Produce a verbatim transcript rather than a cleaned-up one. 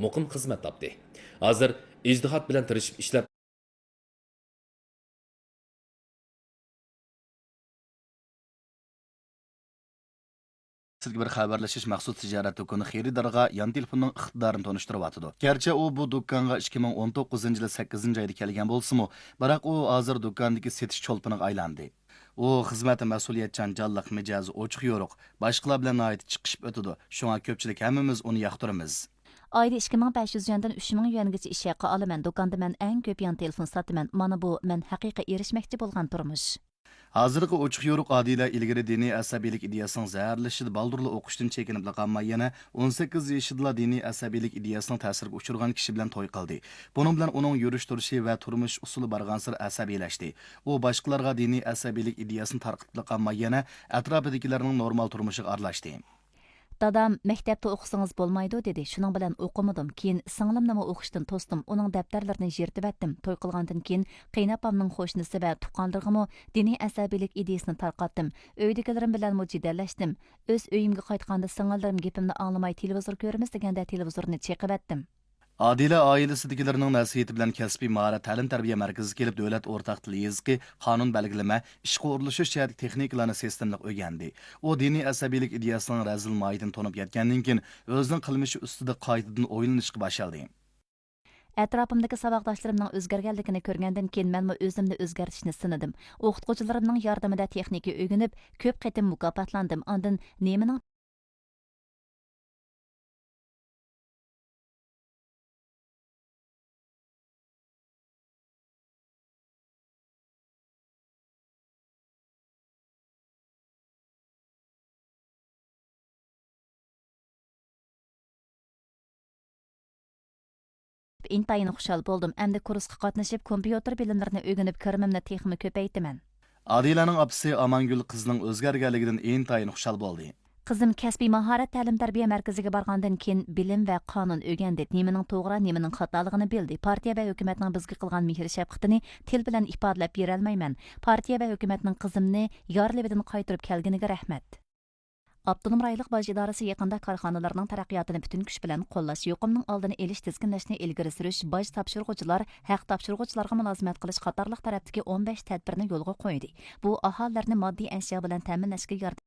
مۇقىم خىزمەت تاپتى. ھازىر ئىجتىھات بىلەن تىرىشىپ ئىشلەپ، سىزگە بىر خەۋەرلىشىش مەخسۇس تىجارەت دۇكىنى خېرىدارغا يان تېلېفوننىڭ ئىقتىدارىنى تونۇشتۇرۇۋاتىدۇ. گەرچە ئۇ بۇ دۇكانغا ئىككى مىڭ ئون توققۇزىنچى يىلى سەككىزىنچى ئايدا كەلگەن بولسىمۇ، بىراق ئۇ ھازىر دۇكاندىكى سېتىش چولپىنىغا ئايلاندى. ئۇ خىزمەتتە مەسئۇلىيەتچان، جانلىق، مىجەزى ئوچۇق-يورۇق، باشقىلار بىلەن ناھايىتى چىقىشىپ ئۆتىدۇ. شۇڭا كۆپچىلىك ھەممىمىز ئۇنى ياقتۇرىمىز. ئايدا ئىككى مىڭ بەش يۈز يۈەندىن ئۈچ مىڭ يۈەنگىچە ئىش ھەققى ئالىمەن. دۇكاندا مەن ئەڭ كۆپ يان تېلېفون ساتىمەن. مانا بۇ مەن ھەقىقىي ئېرىشمەكچى بولغان تۇرمۇش. ھازىرقى ئوچۇق-يورۇق ئادىلە ئىلگىرى دىنىي ئەسەبىيلىك ئىدىيەسىنىڭ زەھەرلىشىدە بالدۇرلا ئوقۇشتىن چېكىنىپلا قالماي، يەنە ئون سەككىز يېشىدىلا دىنىي ئەسەبىيلىك ئىدىيەسىنىڭ تەسىرىگە ئۇچرىغان كىشى بىلەن توي قىلدى. بۇنىڭ بىلەن ئۇنىڭ يۈرۈش-تۇرۇشى ۋە تۇرمۇش ئۇسۇلى بارغانسېرى ئەسەبىيلەشتى. ئۇ باشقىلارغا دىنىي ئەسەبىيلىك ئىدىيەسىنى تارقىتىپلا قالماي، يەنە ئەتراپىدىكىلەرنىڭ نورمال تۇرمۇشىغا ئارىلاشتى. دادام، «مەكتەپتە ئوقۇسىڭىز بولمايدۇ» دېدى. شۇنىڭ بىلەن ئوقۇمىدىم. كېيىن سىڭلىمنىمۇ ئوقۇشتىن توستۇم. ئۇنىڭ دەپتەرلىرىنى يىرتىۋەتتىم. توي قىلغاندىن كېيىن قېيىنئاپامنىڭ قوشنىسى ۋە تۇغقانلىرىغىمۇ دىنىي ئەسەبىيلىك ئىدىيىسىنى تارقاتتىم. ئۆيدىكىلىرىم بىلەنمۇ جېدەللەشتىم. ئۆز ئۆيۈمگە قايتقاندا سىڭىللىرىم گېپىمنى ئاڭلىماي تېلېۋىزور كۆرىمىز دېگەندە تېلېۋىزورنى چېقىۋەتتىم. ئادىلە ئائىلىسىدىكىلىرىنىڭ نەسىھىتى بىلەن كەسپىي ماھارەت تەلىم-تەربىيە مەركىزىگە كېلىپ، دۆلەت ئورتاق تىل يېزىقى، قانۇن بەلگىلىمە، ئىشقا ئورۇنلىشىش جەھەتتىكى تېخنىكىلارنى سىستېمىلىق ئۆگەندى. ئۇ دىنىي ئەسەبىيلىك ئىدىيەسىنىڭ رەزىل ماھىيىتىنى تونۇپ يەتكەندىن كېيىن، ئۆزىنىڭ قىلمىشى ئۈستىدە قايتىدىن ئويلىنىشقا باشلىدى. ئەتراپىمدىكى ساۋاقداشلىرىمنىڭ ئۆزگەرگەنلىكىنى كۆرگەندىن كېيىن، مەنمۇ ئۆزۈمنى ئۆزگەرتىشنى سىنىدىم. ئوقۇتقۇچىلىرىمنىڭ ياردىمىدە تېخنىكا ئۆگىنىپ، كۆپ قېتىم مۇكاپاتلاندىم. ئاندىن نېمىنىڭ ئىنتايىن خۇشال بولدۇم. ئەمدى كۇرسقا قاتنىشىپ، كومپيۇتېر بىلىملىرىنى ئۆگىنىپ، كىرىمىمنى تېخىمۇ كۆپەيتىمەن. ئادىلەنىڭ ئاپىسى ئامانگۈل قىزىنىڭ ئۆزگەرگەنلىكىدىن ئىنتايىن خۇشال بولدى. قىزىم كەسپىي ماھارەت تەلىم-تەربىيە مەركىزىگە بارغاندىن كېيىن، بىلىم ۋە قانۇن ئۆگەندى، نېمىنىڭ توغرا، نېمىنىڭ خاتالىقىنى بىلدى، پارتىيە ۋە ھۆكۈمەتنىڭ بىزگە قىلغان مېھىر-شەپقىتىنى تىل بىلەن ئىپادىلەپ بېرەلمەيمەن. پارتىيە ۋە ھۆكۈمەتنىڭ قىزىمنى يار لېۋىدىن قايتۇرۇپ كەلگىنىگە رەھمەت. ئاپتونوم رايونلۇق باج ئىدارىسى يېقىندا كارخانىلارنىڭ تەرەققىياتىنى پۈتۈن كۈچ بىلەن قوللاش، يۇقۇمنىڭ ئالدىنى ئېلىش، تىزگىنلەشنى ئىلگىرى سۈرۈش، باج تاپشۇرغۇچىلار، ھەق تاپشۇرغۇچىلارغا مۇلازىمەت قىلىش قاتارلىق تەرەپتىكى ئون بەش تەدبىرنى يولغا قويدى. بۇ ئاھالىلەرنى ماددىي ئەشيا بىلەن تەمىنلەشكە ياردەم